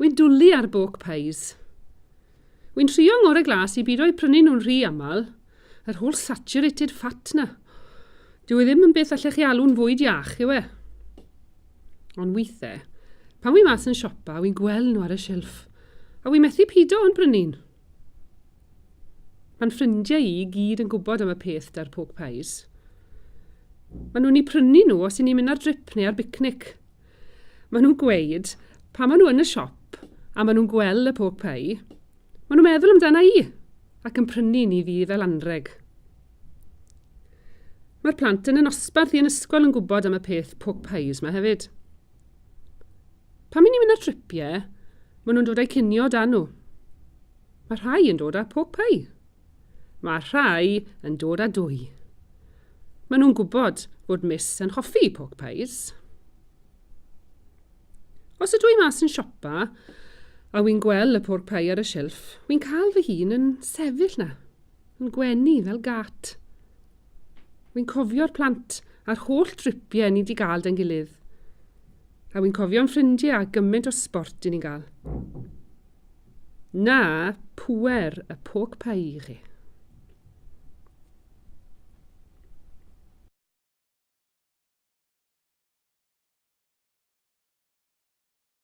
Wy'n dwlu ar pork pies. Wy'n trio ngorau glas i bido eu prynu nhw'n rhy aml. Yr holl saturated fat 'na. Dyw e ddim yn beth allech chi alw'n fwyd iach, yw e? Ond weithe, pan wi mas yn siopa, wy'n gweld nhw ar y silff, a wi methu pido yn brynu un. Ma'n ffrindiau i i gyd yn gwybod am y peth 'da'r pork pies. Maen nhw'n eu prynu nhw os 'y ni'n mynd ar drip neu ar bicnic. Maen nhw'n gweud, pan maen nhw yn y siop a maen nhw'n gweld y pork pie, maen nhw'n meddwl amdana i ac yn prynu un i fi fel anrheg. Mae'r plant yn y nosbarth i yn ysgol yn gwybod am y peth pork pies 'ma hefyd. Pan 'y ni'n mynd ar tripiau, maen nhw'n dod â'u cinio 'da nhw. Mae rhai yn dod â pork pie. Mae rhai yn dod â dwy. Maen nhw'n gwybod fod Miss yn hoffi pork pies. Os ydw i mas yn siopa a wy'n gweld y pork pie ar y silff, wy'n cael fy hun yn sefyll 'na, yn gwenu fel gat. Wy'n cofio'r plant a'r holl dripiau ni 'di gael 'da'n gilydd. A wy'n cofio'n ffrindiau a gymaint o sbort i ni'n gael. Na pŵer y pork pie i chi.